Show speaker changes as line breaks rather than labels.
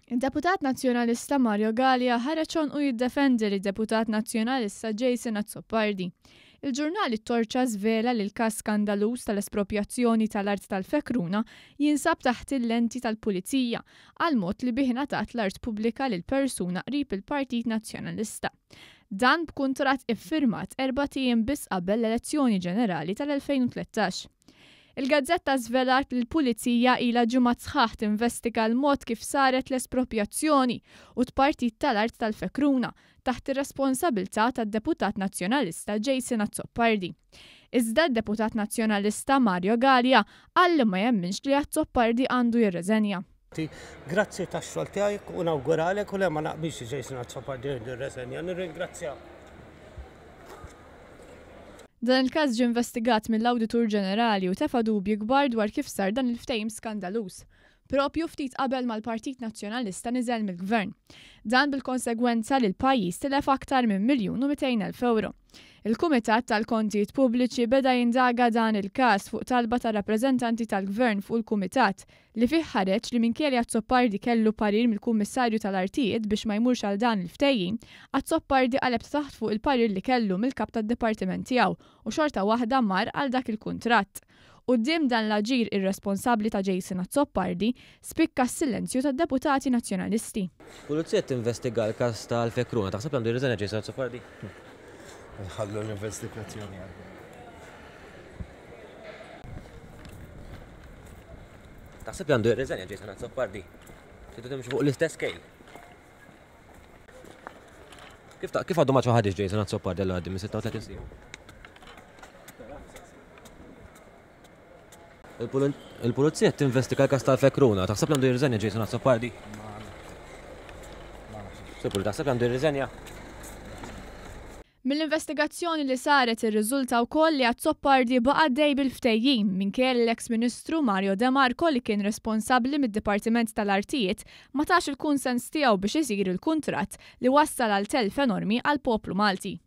Id-Deputat Nazzjonalista Mario Galea ħareġ għonqu jiddefendi lid-Deputat Nazzjonalista Jason Azzopardi. Il-ġurnal It-Torċa żvela li l-każ skandaluż tal-esproprjazzjoni tal-art tal-Fekruna jinsab taħt il-lenti tal-Pulizija għall-mod li bih ingħatat l-art pubblika lil persuna qrib il-Partit Nazzjonalista. Dan b'kuntratt iffirmat erbat ijiem biss qabel l-elezzjoni ġenerali tal-2013. Il-gazzetta żvelat li l-Pulizija ilha ġimgħat sħaħ tinvestiga l-mod kif saret l-esproprjazzjoni u t-tpartit tal-art tal-Fekruna taħt ir-responsabilità tad-Deputat Nazzjonalista Jason Azzopardi. Iżda d-Deputat Nazzjonalista Mario Galea qal li ma jemminx li Azzopardi għandu jirreżenja.
Grazzi tax-xogħol tiegħek u nawguralek u le ma naqbilx li Jason Azzopardi għandu jirreżenja. Nirringrazzjak.
Dan il-każ ġie investigat mill-Awditur Ġenerali u tefa' dubji kbar dwar kif sar dan il-ftehim skandaluż, propju ftit qabel ma l-Partit Nazzjonalista niżel mill-Gvern. Dan bil-konsegwenza li l-pajjiż tilef aktar minn 1,200,000 ewro. Il-Kumitat tal-Kontijiet Pubbliċi beda jindaga dan il-każ fuq talba tar-rappreżentanti tal-Gvern fuq il-Kumitat li fih ħareġ li minkejja li Azzopardi kellu parir mill-Kummissarju tal-Artijiet biex ma jmurx għal dan il-ftehim, Azzopardi qaleb ta' taħt fuq il-parir li kellu mill-kap tad-dipartiment tiegħu u xorta waħda mar għal dak il-kuntratt. Quddiem dan l-aġir irresponsabbli ta' Jason Azzopardi, spikka s-silenzju tad-deputati Nazzjonalisti.
Pulizija qed tinvestiga l-każ ta' Alfekruna. Taħseb li għandu jirriżenja Jason Azzopardi?
Nħallu l-investigazzjoni għaddejja.
Taħseb li għandu jirriżenja Jason Azzopardi? Tridu timxu fuq l-istess kejl. Kif ta' kif għadu ma ċaħadix Jason Azzopardi għallu għaddi minn 36 snin? Il-pulizija tinvestiga l-każ tal-Fekruna. Taħseb li għandu jirriżenja Jason Azzopardi? Sipur, taħseb li għandu jirriżenja?
Mill-investigazzjoni li saret irriżulta wkoll li Azzopardi baqa' għaddej bil-ftehim minkejja li l-eks Ministru Mario De Marco li kien responsabbli mid-Dipartiment tal-Artijiet ma tax il-kunsens tiegħu biex isir il-kuntratt li wassal għal telf enormi għall-poplu Malti.